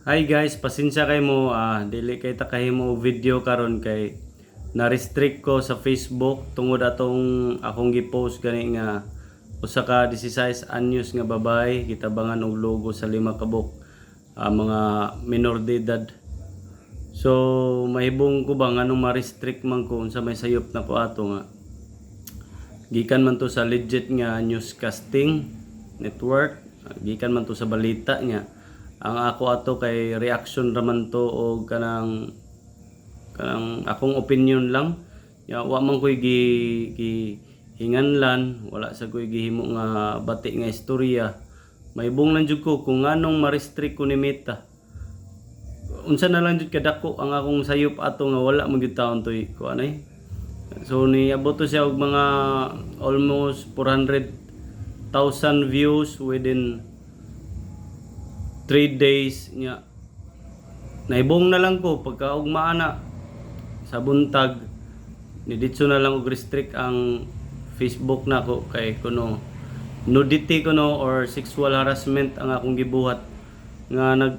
Hi guys, pasensya kay mo, dili kay ta kahimo og video karon kay na-restrict ko sa Facebook tungod atong akong gi-post gani nga usa ka 16 anyos nga babae gitabangan og lugos sa lima ka buok mga minor de edad. So mahibong ko ba nganong ma-restrict man ko, unsa may sayop na ko ato nga gikan man to sa legit nga newscasting network, gikan man to sa balita niya. Ang ako ato kay reaction raman to og kanang kanang akong opinion lang ya. Wa man koy gi, gi hinganlan, wala sa koy gihimo nga bati nga istorya. Mahibong lang jud ko kung nganong ma-restrict ko ni Meta, unsa na lang jud kadako ang akong sayop ato nga wala man gyud taon toy kuan ay. So niabot to siya og mga almost 400,000 views within 3 days nya. Naibong na lang ko pagka ugma ana sa buntag, ni ditso na lang og restrict ang Facebook nako kay kuno nudity kuno or sexual harassment ang akong gibuhat nga nag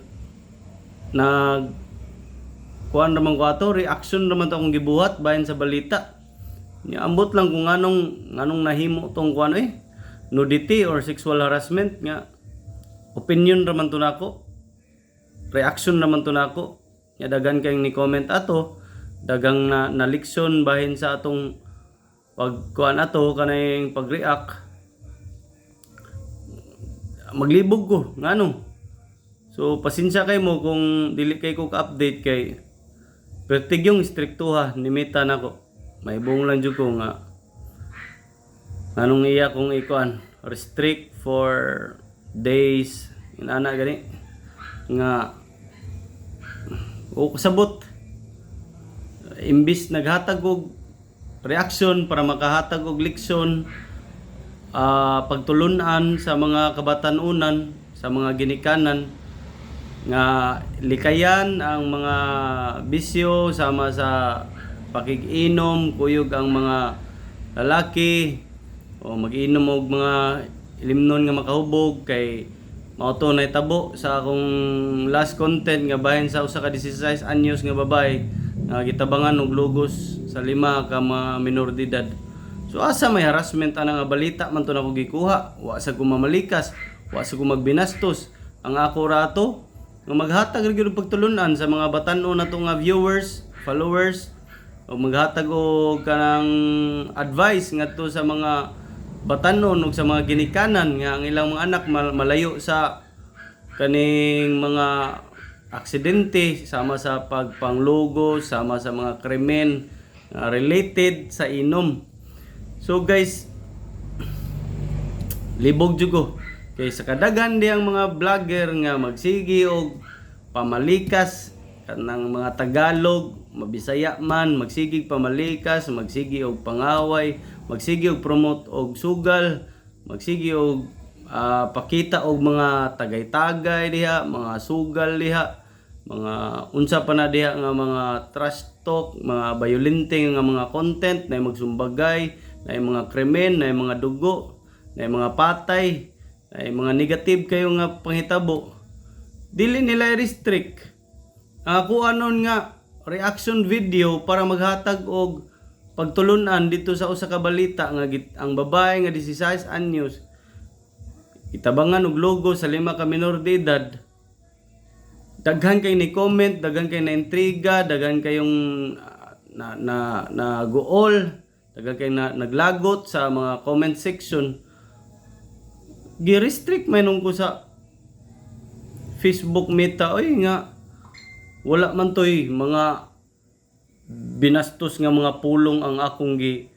nag kuan raman ko ato, reaction raman to akong gibuhat bahin sa balita nya. Ambot lang kung nganong nganong nahimo tong kuan eh, nudity or sexual harassment, nga opinion raman to nako, reaction naman to nako nya. Daghan kayong ni comment ato, dagang na naleksyon bahin sa atong pagkuan ato, kanang pag-react. Maglibog ko ngano. So pasensya kay mo kung dili kay ko ka-update kay pertig yung striktuha ni Meta nako. Mahibong lang jud ko nga anong iya kong ikuan, restrict for days inana gani nga o kasabot, imbis naghatag og reaction para makahatag og leksyon, pagtulunan sa mga kabatanunan, sa mga ginikanan nga likayan ang mga bisyo sama sa pakig-inom, kuyog ang mga lalaki o mag-inom og mga ilimnon nga makahubog, kay mao to nahitabo sa akong last content nga bahin sa usa ka 16 anyos nga babae nga gitabangan og lugos sa lima ka mga minor de edad. So asa may harassment ana nga balita man to nako gikuha? Wa sa ko mamalikas, wa sa ko magbinastos. Ang ako rato nga maghatag ra gyud og pagtulunan sa mga batan-on nato nga viewers, followers, o maghatag og kanang advice ngadto sa mga batan-on ug sa mga ginikanan nga ang ilang mga anak malayo sa kaning mga aksidente sama sa pagpanglugo, sama sa mga krimen nga related sa inom. So guys, libog jud ko kay sa kadaghan di ang mga vlogger nga magsigi og pamalikas, kanang mga Tagalog, mabisaya man, magsigig pamalikas, magsigi og pangaway, magsigi og promote og sugal, magsigi og pakita og mga tagay-tagay diha, mga sugal diha, mga unsa pa na diha nga mga trash talk, mga violente nga mga content na magsumbagay, na mga krimen, na mga dugo, na mga patay, na mga negative kayo nga panghitabo. Dili nila i-restrict. Ang ako anon nga reaction video para maghatag og pagtulunan dito sa usa ka balita nga ang babae nga 16 anyos itabangan og lugos sa lima ka minor de edad, daghan kay ni comment, daghan kay na intriga, daghan kayong na na na guol, daghan kay na naglagot sa mga comment section. Gi-restrict man ko sa Facebook Meta oy, nga wala man toy mga binastos nga mga pulong ang akong gi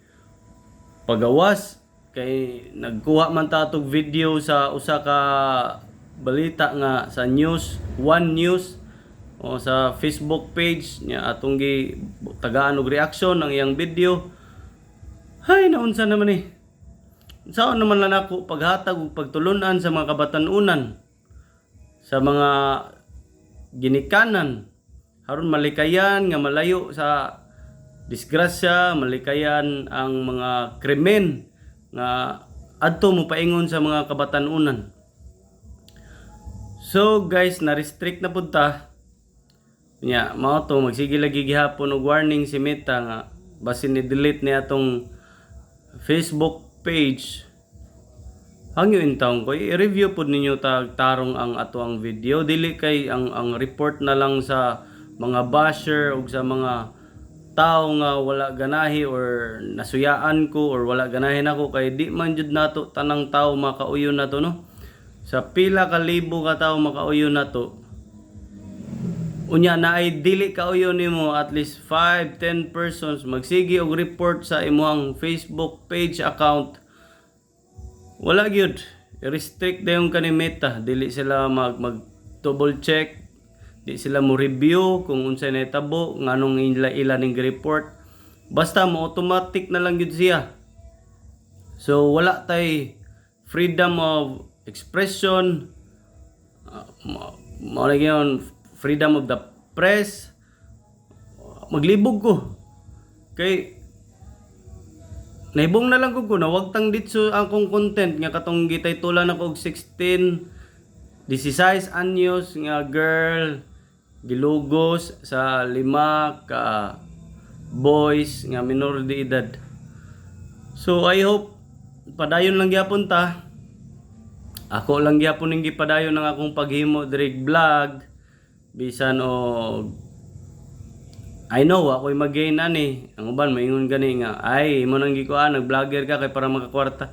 pagawas, kay nagkuha man ta atog video sa usa ka balita nga sa news, One News o sa Facebook page niya, atong gi tagaan og reaction ang iyang video. Hay, naunsa naman eh. Unsaon naman lang ako paghatag og pagtulunan sa mga kabatanunan, sa mga ginikanan, aron malikayan nga malayo sa disgrasya, malikayan ang mga krimen nga adto mo paingon sa mga kabatanunan? So guys, na-restrict na pud ta. Nya, mao to magsige lagi gihapon og warning si Meta nga basin ni delete niya atong Facebook page. Hangyo intawon ko, i-review pud ninyo tag tarong ang ato ang video, dili kay ang report na lang sa mga basher ug sa mga tao nga wala ganahi or nasuyaan ko or wala ganahi nako, kay di man jud nato tanang tao makauyon nato, no? Sa pila ka libo ka tao makauyon nato, unya na ay dili kauyon nimo, at least 5 10 persons magsige og report sa imong Facebook page account, wala gyud, i-restrict dayon kani Meta. Dili sila mag double check, di sila mo review kung unsay nahitabo, nganong ila ning report. Basta mo automatic na lang gyud siya. So wala tay freedom of expression, mao na gyud, freedom of the press. Maglibog ko kay nahibong na lang ko nawagtang ditso akong content nga katong gitaytulan ako og 16 16 anyos nga girl gilugos sa lima ka boys nga minor de edad. So I hope padayon lang gyapon ta. Ako lang gyapon ning gipadayon ang akong paghimo diri vlog bisan og I know ako'y mag-gain ani. Ang uban maingon gani nga, "Ay, imo nang gikuan, nag-vlogger ka kay para makakwarta."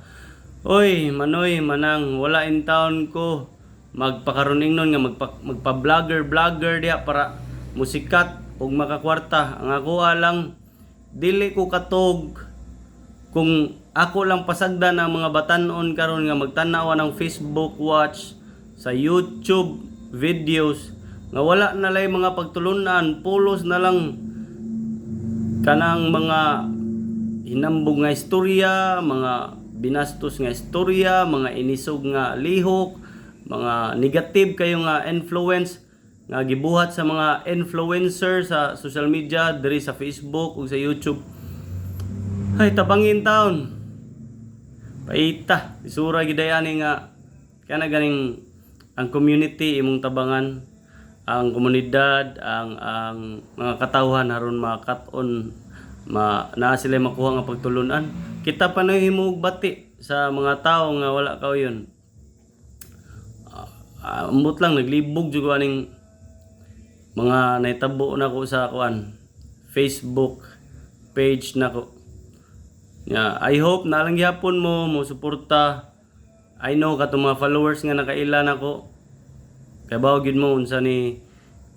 Oy, manoy, manang, wala in town ko magpakaroon ingnon nga magpa-vlogger vlogger diha para musikat ug makakwarta. Ang ako lang, dili ko katog kung ako lang pasagdan ang mga batanon karon nga magtanaw ng Facebook watch sa YouTube videos nga wala na lay mga pagtulunan, pulos na lang kanang mga hinambog nga istorya, mga binastos nga istorya, mga inisog nga lihok, mga negative kayo nga influence nga gibuhat sa mga influencer sa social media diri sa Facebook ug sa YouTube. Ay, tabangin taon. Paita, isura gid ani nga kana ganing ang community imong tabangan, ang komunidad, ang mga katawhan aron makat-on ma naa sila makuha nga pagtulunan. Kita pa na himo og bati sa mga tao nga wala kauyon. Ambot lang, naglibog jud ko aning mga nahitabo nako sa kuan, Facebook page nako. Yeah, I hope na lang gyapon mo mo suporta. I know katong mga followers nga nakaila nako. Kay bawo gyud mo unsa ni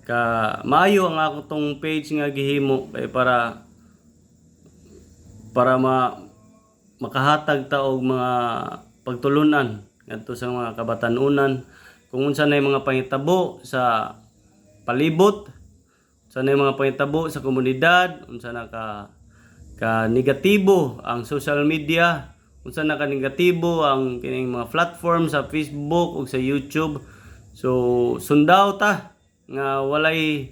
ka maayo ang ako tong page nga gihimo kay para makahatag ta og mga pagtulunan ngadto sa mga kabatanunan kung unsa na mga pangitabo sa palibot, unsa na mga pangitabo sa komunidad, unsa na ka negatibo ang social media, unsa na ka negatibo ang kining mga platform sa Facebook ug sa YouTube. So sundaw ta nga walay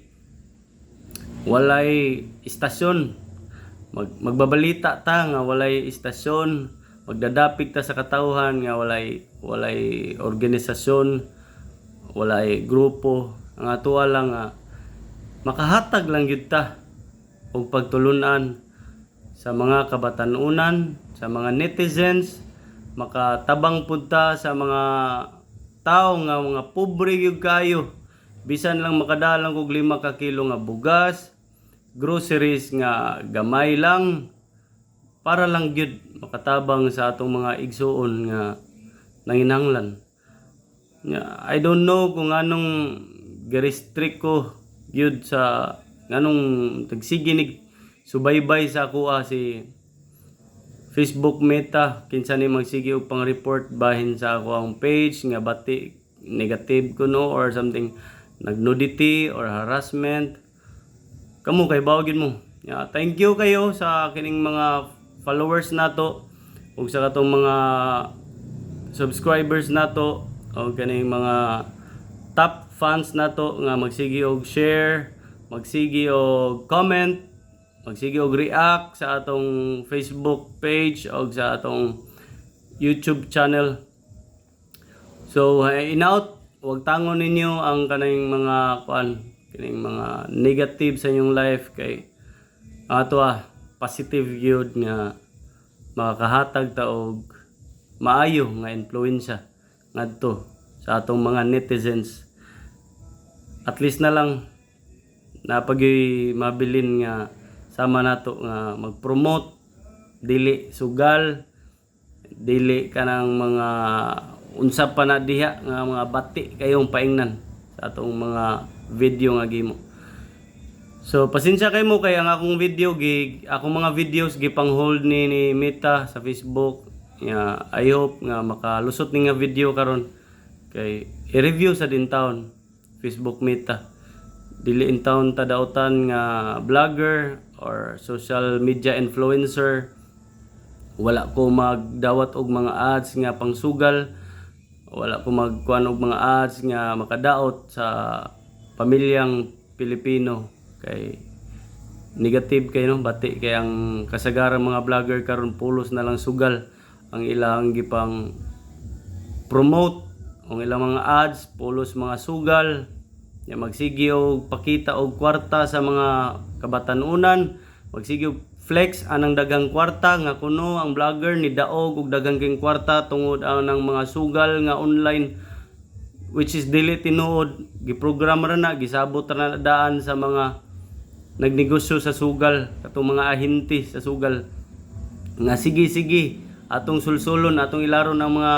istasyon. Magbabalita ta nga walay istasyon, magdadapig ta sa katawhan nga walay organisasyon, walay grupo. Ang atoa lang nga makahatag lang gyud ta og pagtulunan sa mga kabatanunan, sa mga netizens, makatabang pud ta sa mga tao nga mga pobre gyud kayo. Bisan lang makadalang og 5 ka kilo nga bugas, groceries nga gamay lang, para lang gyud makatabang sa atong mga igsuon nga nanginahanglan. Nga, I don't know kung anong gi-restrict ko gyud sa nganong tagsige nig subaybay sa akoa si Facebook Meta, kinsa ni magsige og pang-report bahin sa ako ang page nga bati negative kuno or something, nag-nudity or harassment. Kamo kay bawo gyud mo. Yeah, thank you kayo sa kining mga followers nato ug sa katong mga subscribers nato o kaning mga top fans nato nga magsige og share, magsige og comment, magsige og react sa atong Facebook page o sa atong YouTube channel. So, inaot. Wag tangon ninyo ang kaning mga kuan, kining mga negative sa inyong life kay ang ato positive gyud nga makakahatag ta og maayo nga influensya ngadto sa atong mga netizens. At least na lang napagyoy mabilin nga sama nato nga mag-promote dili sugal, dili kanang mga unsa pa na diha nga mga bati kayong paingnan sa atong mga video nga gimo. So pasensya kay mo kay ang akong video gi akong mga videos gipang hold ni Meta sa Facebook. Ya, I hope nga makalusot ni nga video karon kay i-review sa din taon Facebook Meta. Dili in taon ta dautan nga vlogger or social media influencer. Wala ko magdawat og mga ads nga pangsugal, wala ko magkuan og mga ads nga makadaot sa pamilyang Pilipino kay negative kay no, bati kay ang kasagaran mga vlogger karon pulos na lang sugal ang ilang gipang promote, ang ilang mga ads pulos mga sugal ya, magsige og pakita og kwarta sa mga kabatanunan, magsige og flex anang daghang kwarta nga kuno ang vlogger ni daog og daghang king kwarta tungod anang mga sugal nga online, which is dili tinuod. Giprogram ra na, gisabot ra na daan sa mga nagnegosyo sa sugal, katong mga ahente sa sugal nga sige sige atong sulsulon, atong ilaron ang mga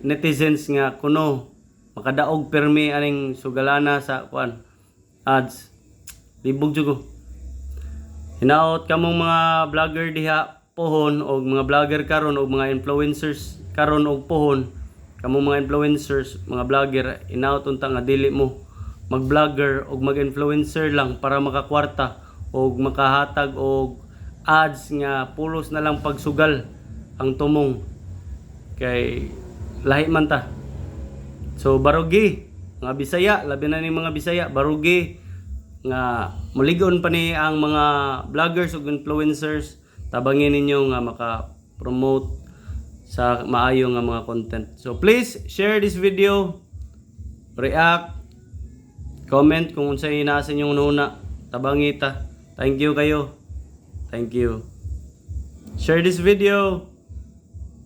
netizens nga kuno makadaog permi aning sugalana sa kuan ads. Libog jud ko. Hinaot kamong mga vlogger diha pohon og mga vlogger karon og mga influencers karon og pohon, kamong mga influencers, mga vlogger, hinaot unta nga dili mo mag-vlogger og mag-influencer lang para makakwarta og makahatag og ads nga pulos na lang pagsugal ang tumong kay lahi man ta. So barugi mga Bisaya, labi na ning mga Bisaya, barugi nga muligon pa ni ang mga vloggers ug influencers, tabangin ninyo nga maka-promote sa maayo nga mga content. So please share this video, react, comment kung unsay naa sa inyong huna. Tabangi ta. Thank you kayo. Thank you. Share this video.